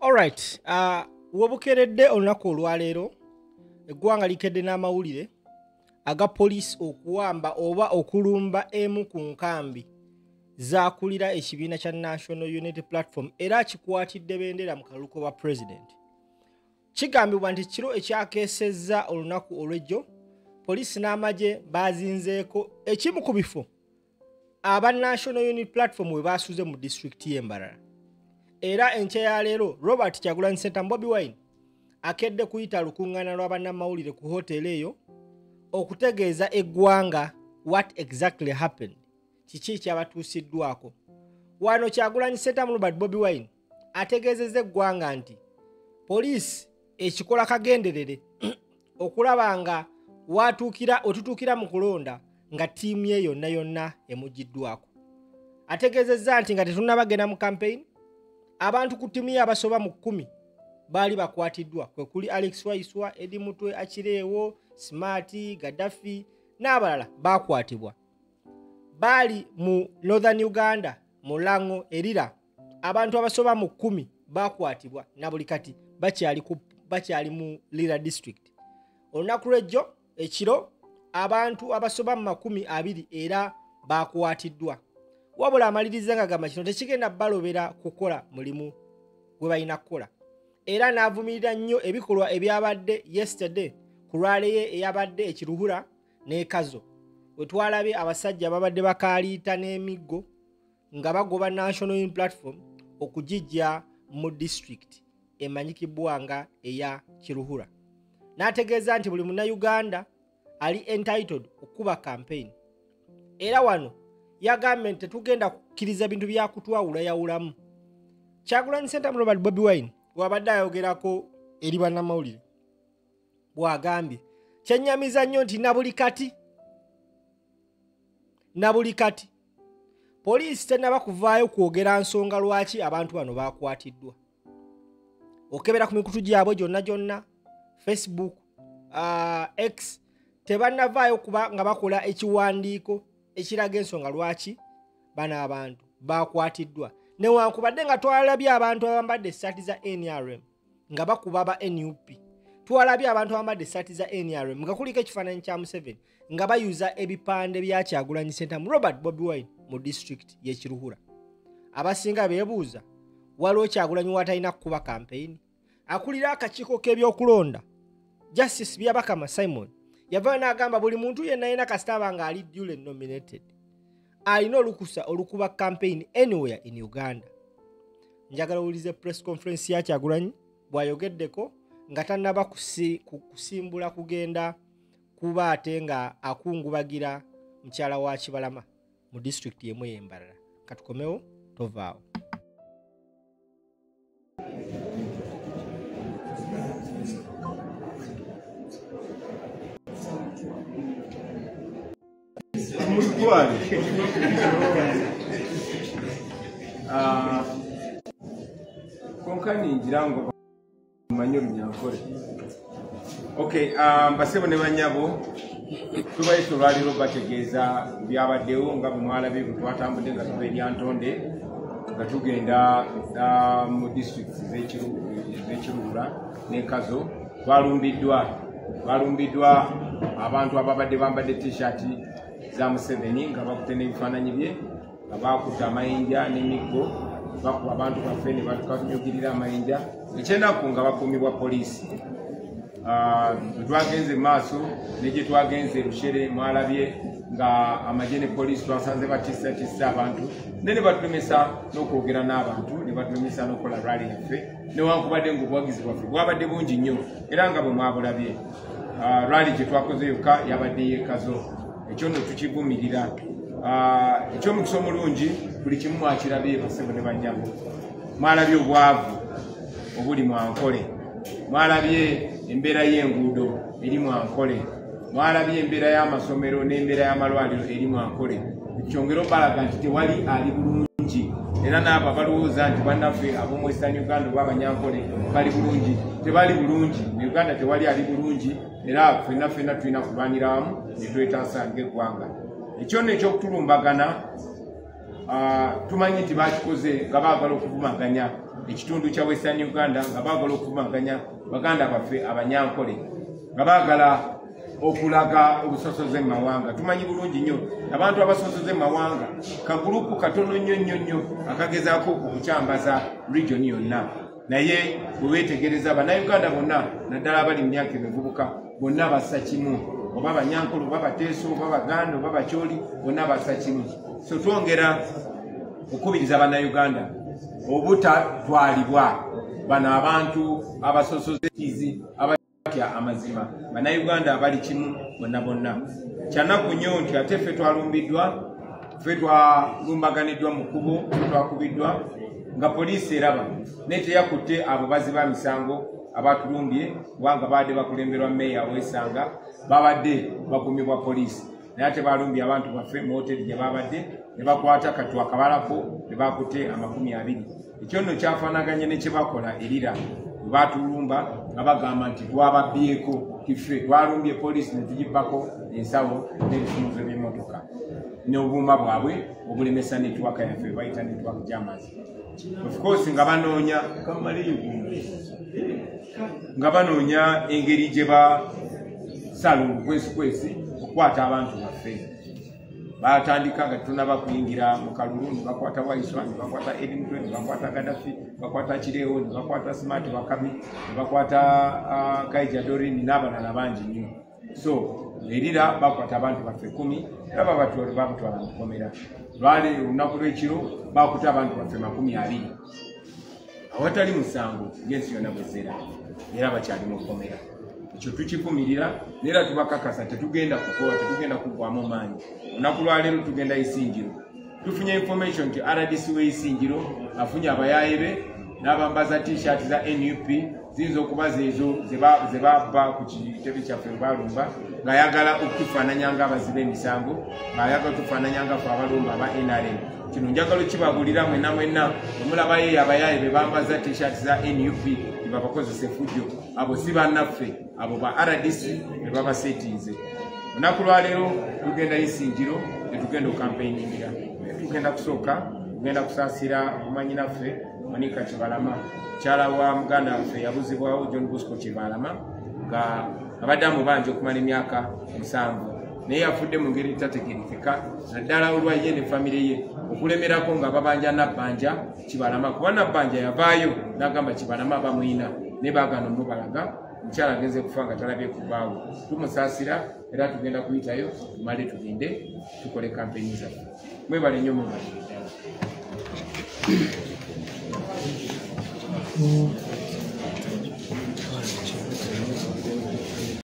Alright, wobukeredde olunaku olwaleero eggwanga likedde n'amawulire aga poliisi okuwamba oba okulumba emu ku nkambi zaakulira ekibiina kya National Unity Platform era kikwatidde bendera mu kalulu k'obwa president. Kigambibwa nti kiro ekyakeesezza olunaku olw'ejjo poliisi n'amagye baazinzeeko ekimu ku bifo aba National Unity Platform we baasuze mu disitulikiti y'e Mbarara. Era enkya ya leero Robert Kyagulanyi Ssentamu Bobi Wine akedde kuyita lukuŋŋaana lwa bannamawulire ku hoteeri eyo okutegeeza eggwanga what exactly happened, kiki ekyabatuusiddwako. Wano Kyagulanyi Ssentamu Robert Bobi Wine ategeezezza eggwanga nti poliisi ekikola kagenderere okulaba nga watuukira otutuukira mu kulonda nga ttiimu ye yonna yonna emugiddwako. Ategeezezza nti nga tetunnabagenda mu campaign, abantu ku ttiimu ye abasoba mu 10 baali bakwatiddwa, kwe kuli Alex Waiswa, Eddie Mutwe, Achilewo, Smart, Gaddafi n'abalala bakwatibwa. Baali mu Northern Uganda, mu Lango, Erira, abantu abasoba mu 10 bakwatibwa na buli kati bakyali mu Lira district. Olunaku lw'ejjo ekiro abantu abasoba mu 20 era bakwatiddwa. Wabula amaliriza ng'agamba kino tekigenda balobera kukola mulimu gwe balina kukola. Era n'avumirira nnyo ebikolwa ebyabadde yesterday ku lwaleyo eyabadde ekiruhura n'ekazo, we twalabye abasajja babadde bakaaliita n'emiggo nga bagoba National Unity Platform okugijja mu district emanyikibwa nga eya Kiruhura. N'ategeeza nti buli munnayuganda ali entitled okukuba campaign. Era wano yagambye nti tetugenda kukkiriza bintu bya kutwawulayawulamu. Kyagulanyi Ssentamu Robert Bobi Wine bw'abadde ayogerako eri bannamawulire bw'agambye, kyennyamiza nnyo nti na buli kati poliisi tennaba kuvaayo kwogera nsonga lwaki abantu bano bakwatiddwa. Okebera ku mikutu gyabwe gyonna gyonna, Facebook, X, tebannavaayo kuba nga bakola ekiwandiiko ekiraga ensonga lwaki bano abantu bakwatiddwa. Newankubadde nga twalabye abantu abambadde essaati za NRM nga bakuba ba NUP, twalabye abantu abambadde essaati za NRM nga kuliko ekifaananyi kya Museveni nga bayuza ebipande bya Kyagulanyi Ssentamu Robert Bobi Wine mu disitulikiti y'e Kiruhura. Abasinga beebuuza waliwo Kyagulanyi w'atalina kukuba campaign. Akulira akakiiko k'ebyokulonda Justice Byabakama Simon yavaayo n'agamba buli muntu yenna yenna kasita aba ng'ali duly nominated alina olukusa olukuba campaign anywhere in Uganda. Njagala owulize press conference ya Kyagulanyi bw'ayogeddeko nga tannaba kusimbula kugenda kuba ate nga akungubagira mukyala wa Kibalama mu disitulikiti y'emu ey'e Mbarara. Katukomewo, tovaawo. Konka ningira ngo manyi olunyankole. Okay, mbasebo ne banyabo tubaye olwaleero bategeeza byabaddewo nga bwe mwalabye bwe twatambudde nga tuva e Lyantonde nga tugenda mu disitulikiti z'Ekiruhura n'Ekazo. Balumbiddwa abantu ababadde bambadde t-shirt za Museveni nga bakutte n'ebifaananyi bye, nga bakutte amayinja n'emiggo, bakuba abantu baffe ne batukanyugirira amayinja. Ekyenaku nga bakuumibwa poliisi. Twagenze maaso ne gye twagenze Rushere mwalabye nga amagye ne poliisi twasanze batiisatiisa abantu ne batulemesa n'okwogera n'abantu ne batulemesa n'okukola rally yaffe, newankubadde ng'obuwagizi bwaffe bwabadde bungi nnyo era nga bwe mwabulabye. Rally gye twakoze yokka yabadde y'Ekazo, ekyo nno tukivumirira. Ekyomukisa omulungi buli kimu mwakirabye basebo ne bannyabo. Mwalabye obwavu obuli mu Ankole, mwalabye embeera y'enguudo eri mu Ankole, mwalabye embeera y'amasomero n'embeera y'amalwaliro eri mu Ankole. Kyongera okubalaga nti tewali ali bulungi, era n'abo abalowooza nti bannaffe ab'omu Western Uganda oba Abanyankole bali bulungi, tebali bulungi. Mu Uganda tewali ali bulungi, era ffenna ffenna tulina kulwanira wamu ne twetaasa ng'eggwanga. Ekyo nno eky'okutulumbagana tumanyi nti bakikoze nga baagala okuvumaganya ekitundu kya Western Uganda, nga baagala okuvumaganya baganda baffe Abanyankole, nga baagala okulaga obusosoze mu mawanga. Tumanyi bulungi nnyo abantu abasosoze mu mawanga kagurupu katono nnyo nnyo nnyo akagezaako okukyambaza region yonna, naye bwe weetegereza Bannayuganda bonna naddala abali mu myaka emivubuka bonna bassa kimu, oba Banyankole oba Bateeso oba Baganda oba Bacholi, bonna bassa kimu. So twongera okukubiriza Bannayuganda obutatwalibwa bano abantu abasosoze abatya amazima. Bannayuganda abali kimu bonna bonna. Kyanaku nnyo nti ate ffe twalumbiddwa, ffe twalumbaganiddwa mu kkubo, ffe twakubiddwa nga poliisi eraba, naye teyakutte abo bazzi ba misango abatulumbye, kubanga babadde bakulemberwa meeya ow'Essanga, babadde bakumibwa poliisi, naye ate balumbye abantu baffe mu hoteri gye babadde ne bakwata katu akabalako ne bakutte 20. Ekyo nno kyafaanaganye ne kye bakola erira bwe batulumba nga bagamba nti twababbyeko, tiffe twalumbye poliisi ne tugibbako ensawo n'ebisumuluzo by'emmotoka n'obuuma bwabwe obulemesa netiwaka yaffe bayita network jammers. Of course nga banoonya nga banoonya engeri gye basala obukwesikwesi okukwata abantu baffe. Batandika nga tetunnaba kuyingira mu kalulu, ne bakwata Waiswa, ne bakwata Edington, ne bakwata Gaddafi, ne bakwata Kireewo, ne bakwata Smart Wakabi, ne bakwata Kaija Dorin n'abalala bangi nnyo. So erira bakwata abantu baffe 10 era babatwala mu kkomera. Lwali olunaku lw'ekiro bakutte abantu baffe 20 awatali musango ng'ensi yonna bwezera, era bakyali mu kkomera. Ekyo tukivumirira era tubakakasa tetugenda kukowa, tetugenda kuggwamu maanyi. Olunaku lwaleero tugenda Isingiro. Tufunye information nti RDC w'Isingiro afunye abayaaye be n'abambaza t-shirt za NUP, ziyinza okuba zeezo ze babba ku kitebe kyaffe balumba, ng'ayagala okutufaananya ng'abazzi b'emisango, ng'ayagala okutufaananya nga ffe abalumba aba NRM. Kino njagala okibabulira mwenna mwenna, omulabayo abayaaye be bambaza t-shirt za NUP babakozesa effujjo, abo si bannaffe, abo ba RDC be babaseetinze. Olunaku lwaleero tugenda Isingiro tetugenda okukampeiningira, tugenda kusooka tugenda kusaasira omumanyi naffe Monica Kibalama, mukyala wa muganda waffe yabuzibwawo John Bosco Kibalama, nga abadde amubanja okumala emyaka 7, naye yafudde mu ngeri etategeerekeka, naddala olwa ye ne famire ye okulemerako nga babanja Nabbanja Kibalama, kuba Nabbanja yavaayo n'agamba Kibalama bamuyina naye baagaana omubalaga. Omukyala agenze kufa nga talabye kubaawo. Tumusaasira era tugenda kuyitayo tumale tugende tukole kampeyini zaffe. Mwebale nnyo, mwebale ddala.